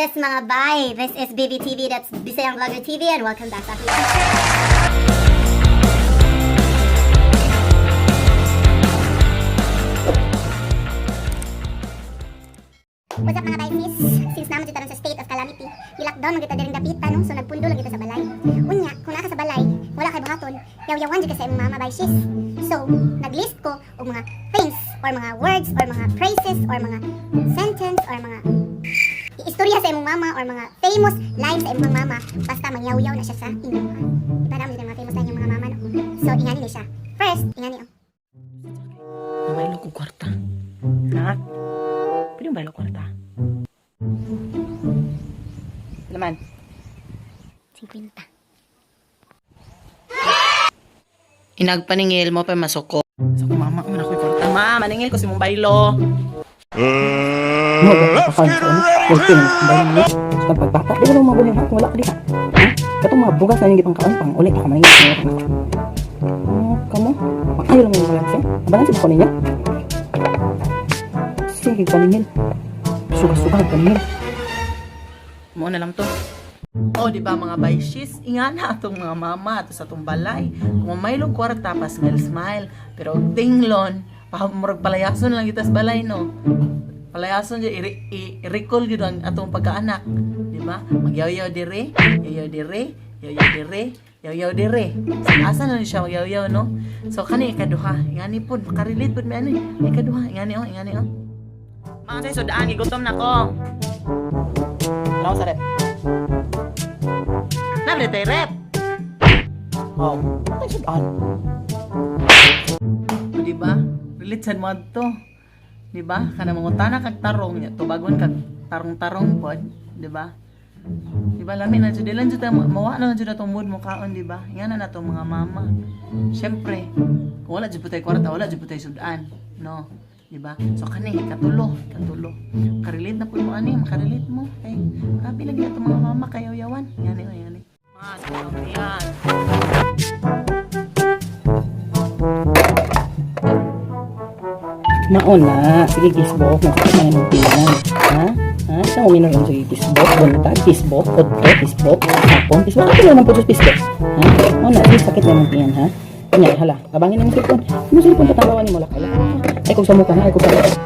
Yes, mga bay! This is BBTV, that's Bisayang Vlogger TV, and welcome back sa aking YouTube channel. What's up, mga bay sis? Since naman dito sa state of calamity, i-lockdown man kita diring dapita, no? So nagpundo lang kita sa balay. Unya, kung naa ka sa balay, wala kay buhaton, yaw-yawan jud ka sa imong mama, bay sis. So, naglist ko og mga things or mga words or mga phrases or mga sentence or mga istorya sa imong mama or mga famous lines sa imong mama basta mangyaw-yaw na siya sa inyong ha. Di ba naman mga famous line yung mga mama, no? So, ingani ni siya. First, ingani oh. Mamaylo ko kwarta. Nak, pwede mo baylo kwarta? Laman. 50. Inagpaningil mo pa masuko. Sa ko mama, man ako'y kwarta. Ma, maningil ko si mong baylo. Mo ba ka sa ano? Wag bayan mo. Sa pagbata, di ba mo mabuhay ha kung wala ka diha? Ha? Katong mga bugas na inyong gipangkaon pang uli pa ka maningil sa mga. Oh, kamo? Maayo lang yung balanse. Balanse ba ko ninyo? Sige, paningil. Suga-suga paningil. Mo na lang to. Oh, di ba mga bayshis? Ingana atong mga mama ato sa atong balay. Kung mamaylo kwarta pa smile smile, pero og tinglon, pa murag palayason lang kita sa balay, no. Palayason jud i-recall gyud ang atong pagkaanak, di ba? Magyaw-yaw dire, yaw-yaw dire, yaw-yaw dire, yaw-yaw dire. So, asa na ni siya magyaw-yaw, no? So kani ikaduha, ingani pud makarelate pud mi ani. Ikaduha, ingani oh, ingani oh. Mga say sudaan, gigutom na ko. Law sa rep. Nabre tay rep. Oh, ay sudan. O, di ba? Relate sad mo adto. Di ba? Kana mangutana kag tarong nya tubagon kag tarong-tarong pod, di ba? Di ba lami na jud ilan jud ta mawa na jud atong mood mo kaon, di ba? Ingana na tong mga mama. Syempre, kung wala jud putay kwarta, wala jud putay sudan, no? Di ba? So kani katulo, katulo. Karelate na pud mo ani, makarelate mo. Kay grabe lagi atong mga mama kayaw yawan. Ngani o ngani. Mas, yan. Maon na. Sige, gisbok. Masakit na yung tiyan. Ha? Ha? Sa mo minor sige, gisbok. Buntag, gisbok. Odto, gisbok. Hapon, gisbok. Ano naman po sa gisbok? Ha? Maon na. Sige, sakit na yung tiyan, ha? Kanya, hala. Abangin mo cellphone. Mo cellphone, tatangawan ni mo. Laka, laka. Ay, kung sa mukha, ha? Ay, kung sa mukha.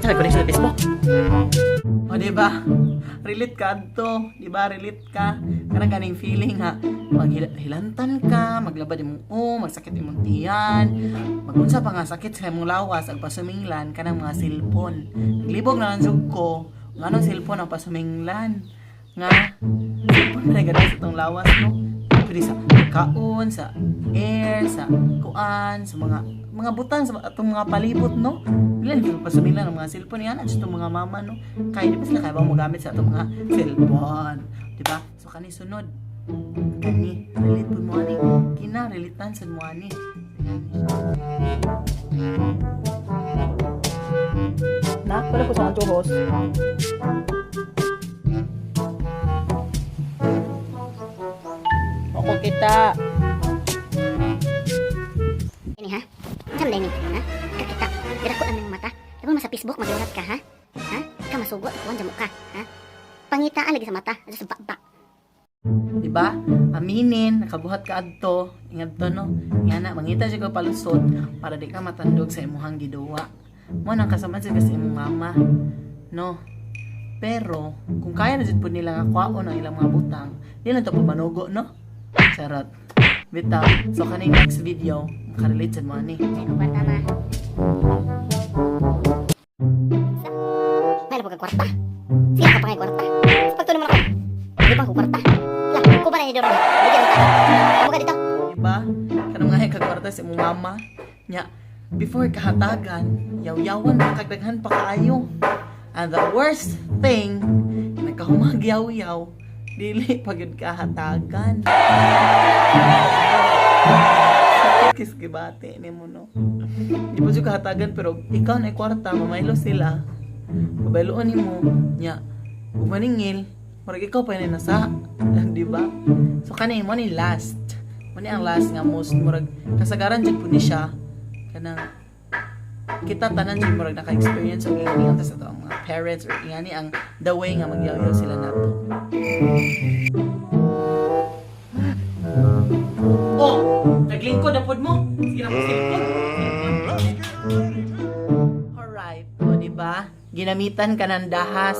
Ay, connection sa Facebook. O, di ba? Relate ka adto, di ba? Relate ka. Kanang ganing feeling ha. Maghilantan ka, maglabad imong o, magsakit imong tiyan, magunsa pa nga sakit sa imong lawas ag pasuminglan kanang mga cellphone. Naglibog na lang jud ko, nganong cellphone ang pasuminglan? Nga cellphone na gani sa tong lawas, no. Pwede sa kaon, sa air, sa kuan, sa mga butang sa atong mga palibot, no. Dili lang pasuminglan ang mga cellphone yan at itong mga mama, no. Kaya di ba sila kaya ba mogamit sa atong mga cellphone, di ba? So kani sunod kani relate pud mo ani, kina relate sad mo ani. Nak, wala ko sa antuhos. Ako kita. Ini ha? Unsa man ni, ha? Kakita. Dira ko lang mata. Laban mo sa Facebook magyurat ka, ha? Ha? Ka masugot, kuan jamo ka, ha? Pangitaan lagi sa mata, adto sa baba. Di ba? Aminin, nakabuhat ka adto, ingadto, no. Nga na mangita siya ka palusot para di ka matandog sa imuhang giduwa. Mo nang kasama siya kasi imong mama, no. Pero kung kaya na jud pud nila nga kwaon ang ilang mga butang, di lang to pamanugo, no. Charot. Bitaw. So kaning next video, makarelate sad mo ani. Ay, ko kwarta, ma. Sa? May pa ka kwarta. Sige ka pa ngay kwarta. Sa pagtulo mo na ko. Di ba ko kwarta? La, ko ba na ni Doro? Bigyan ta. Amo ka dito. Diba? Kanang nga kagkwarta sa imong mama. Nya, before kahatagan, yaw-yawan pa kagdaghan pa kaayo. And the worst thing, nagkahumag yaw-yaw, dili pa gyud kahatagan. Sakit kis gibati nimo, no. Di pa jud kahatagan pero ikaw na kwarta, mamaylo sila. Pabayloon nimo, nya, ug maningil, murag ikaw pa yun nasa, di ba? So kani mo ni last. Mo ni ang last nga most murag kasagaran jud pud ni siya kanang Kita tanan jud murag naka-experience og ingani unta sa atong mga parents or ingani ang the way nga magyawyaw sila nato. Oh, naglingkod na pod mo. Sige na mo silpod. Alright, o di ba? Ginamitan ka ng dahas.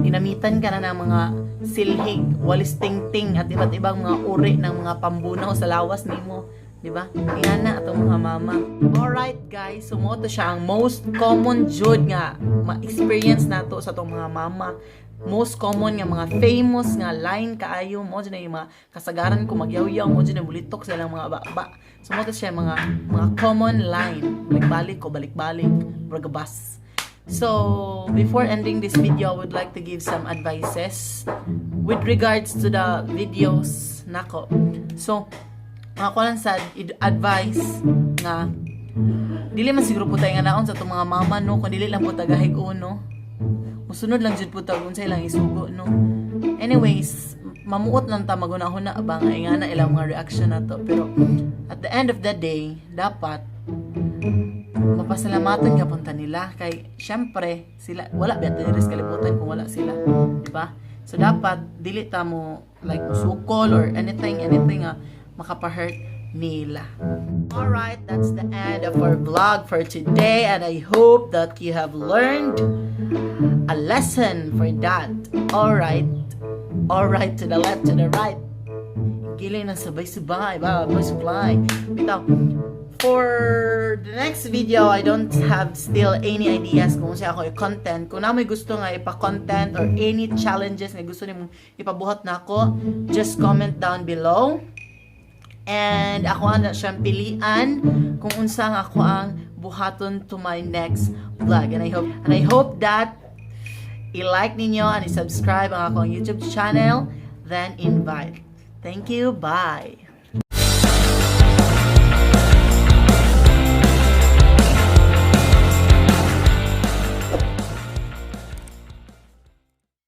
Ginamitan ka na ng mga silhig, walis ting-ting at iba't ibang mga uri ng mga pambunaw sa lawas nimo, di ba? Ingana atong mga mama. Alright guys, so mao to siya ang most common jud nga ma-experience nato sa atong mga mama. Most common nga mga famous nga line kaayo mo jud na yung mga kasagaran ko magyawyaw mo jud na mulitok sa ilang mga baba. So mao to siya mga common line. Balik-balik ko, balik-balik, bas. So, before ending this video, I would like to give some advices with regards to the videos nako. So, ako lang sa advice nga dili man siguro po tayo nga naon sa itong mga mama, no, kung dili lang po tagahig uno, musunod lang jud po tag unsa ilang isugo, no. Anyways, mamuot lang ta, maguna-huna ba nga ingana ilang mga reaction nato, pero at the end of the day, dapat mapasalamatan ka punta nila kay syempre sila, wala ba diri sa kalibutan kung wala sila, di ba? So dapat dili ta mo like musukol or anything anything nga makapa-hurt nila. Alright, that's the end of our vlog for today, and I hope that you have learned a lesson for that. Alright. Alright, to the left, to the right. Giling ng sabay-sabay, ba, supply. Bitaw, for the next video, I don't have still any ideas kung unsa ako i-content. Kung naa may gusto nga ipa-content or any challenges nga gusto nimong ipabuhat nako, just comment down below. And ako ang siyang pilian kung unsa nga ako ang buhaton to my next vlog. And I hope that i-like ninyo and i-subscribe ang akong YouTube channel, then invite. Thank you. Bye.